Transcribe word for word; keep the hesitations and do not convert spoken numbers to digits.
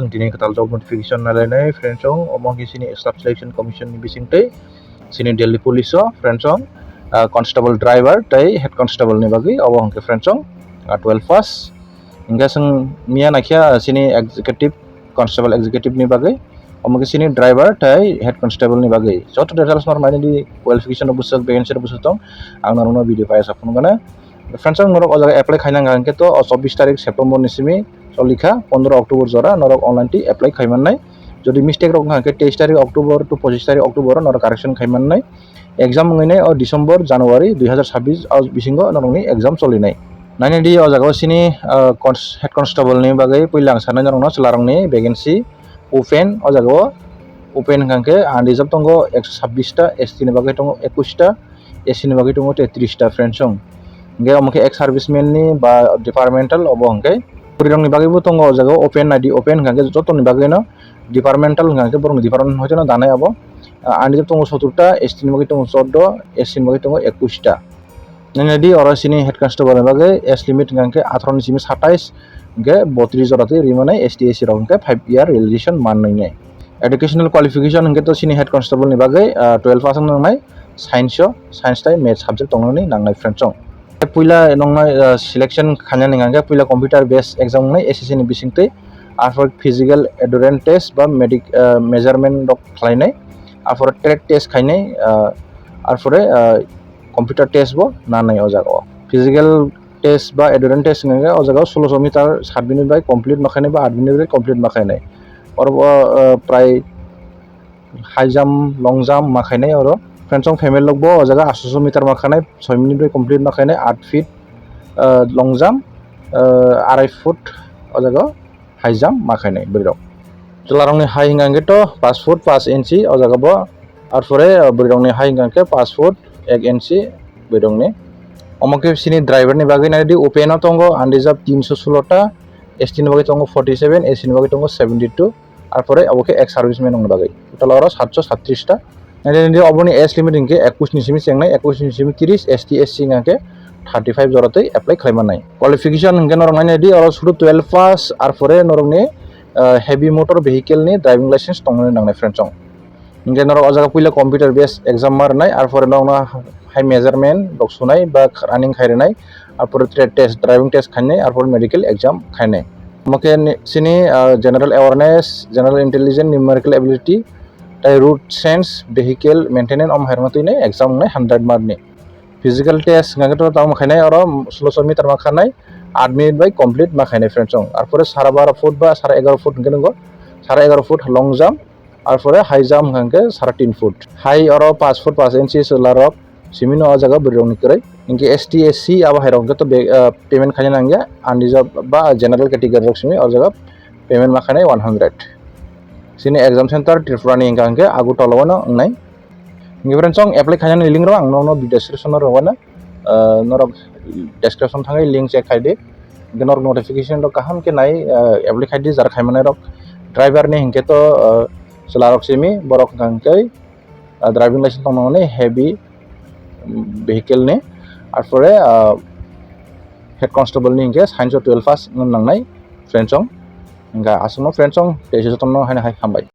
Tini kwtal job notification nalainai friends song, omo hwnkhe chini Staff Selection Commission ni bisingtwi chini Delhi Police o friends song, ah, constable driver tei head constable ni bagwi obo hwnkhe friends song, ah, twelve pass. Hwnkhe chwng miya naikhe, ah, chini executive, constable executive ni bagwi, omo khe chini driver tei head constable ni bagwi. Joto details norok nainani qualification rok bwswk, vacancy rok bwswk tong, ang norokno video pai sa phunukgana. Friends, ang norok o jaga apply khaina hwnkha hwnkhe to o chobbish tarik September ni simi cholikha, pondro October jora norok online twi apply khai mannai. Jodi mistake rok wngkha hwnkhe teis tarik October to pochish tarik October o norok correction khai mannai. Exam wngwi nai o December, January dui hazar sabbish o bisingo norokni exam cholinai. Nainai di o jaga o chini, ah, cons-, head constable ni bagwi puila ang sanai norokno chwla rokni vacancy open o jaga o open hwnkha hwnkhe unreserved tongo ekso sabbish ta, S T ni bagwi tongo ekush ta, S C ni bagwi tongo tetris ta friends song. Hwnkhe omo khe ex serviceman ni ba departmental obo hwnkhe. Bwrwi rokni bagwi bo tongo o jaga o open naidi, open hwnkha hwnkhe jotoni bagwi no departmental hwnkha hwnkhe borokni department hoiteno danai abo. Ah, unreserved tongo sotur ta, S T ni bagwi tongo chordo, S C ni bagwi tongo ekush ta. Nini di oro sini head constable ni bagwi age limit hwnkha hwnkhe atharo ni simi satais hwnkhe botris jora twi rimani, S T S C rok hwnkhe five year relaxation man nai nai. Educational qualification hwnkhe to sini head constable ni bagwi, ah, twelve pass wng nangnai, science o, science tai maths subject tongnani nangnai friends song. Puila nongnai, ah, selection khainani hwnkha hwnkhe puila computer based exam wngnai S S C ni bisingtwi, arpor physical endurance test ba medic, ah, measurement rok khlainai, arpor trade test khainai, ah, arpore, ah, computer test bo nanai o jaga o. Physical test ba endurance test hwnkha hwnkhe o jaga o sulosho meter sat minute bai complete ma khainai ba aat minute bai complete ma khainai. Oro bo, ah, prai high jump, long jump ma khainai oro. Friends song family rok bo o jaga atsho meter ma khainai, soi minute bai complete ma khainai, aat feet, ah, long jump, ah, arai foot o jaga o high jump ma khainai bwrwi rok. Chwla rokni height hwnkha hwnkhe to paanch foot paanch inchi o jaga bo, arpore, ah, bwrwi rokni height hwnkha hwnkhe paanch foot ek inchi bwrwi rokni. Omo khe sini driver ni bagwi nai di, open o tongo unreserved tinsho solo ta, S T ni bagwi tongo forty seven, S C ni bagwi tongo seventy two, arpore abo khe ex serviceman rokni bagwi total oro satso sattris ta. Nai di abo ni age limit hwnkhe ekush ni simi chengnai, ekush ni simi tris, S T S C hwnkha khe thirty five jora twi apply khlai mannai. Qualification hwnkhe norok nai di oro sudu twelve pass, arpore norokni, ah, heavy motor vehicle ni driving license tongnani nangnai friends song. Hwnkhe norok o jaga puila computer based exam ma rwnai, arpore norokno hai measurement rok sunai ba running khai rwnai, arpore trade test, driving test khainai, arpore medical exam khainai. Omo khe ni, sini, ah, general awareness, general intelligence, numerical ability, tei road sense, vehicle maintenance, omo hai rokno twi nai exam wngnai hundred mark ni. Physical test hwnkha khe to tamo khainai oro sulosho meter ma khanai, aat minute bai complete ma khainai friends song. Arpore sara baro foot ba sara egaro foot hwnkhe nwngo, sara egaro foot long jump, arpore high jump hwnkha khe sara tin foot. Hai oro paanch foot paanch inchi chwla rok simi no o jaga bwrwi rokni kwrwi. Hinkhe S T S C abo hai rok hwnkhe to be, ah, payment khaina nangya, unreserved ba general category rok simi o jaga payment ma khainai one hundred. Sini exam center Tripura ni hwnkha hwnkhe Agartala o no wngnai. Hinkhe friends song apply khainani link rok ang nokno video description o rwgano, ah, norok description thangwi link check khai di. Hinkhe norok notification rok kaham khe nai, ah, apply khai di jar khai manai rok. Driver ni hinkhe to, ah, chwla rok simi borok hwnkha hwnkhe, ah, driving license tongmani heavy, mm, vehicle ni, arpore, ah, head constable ni hinkhe science o twelve pass wng nangnai friends song. Hinkhe aswkno friends song tei jotono haino hai hambai.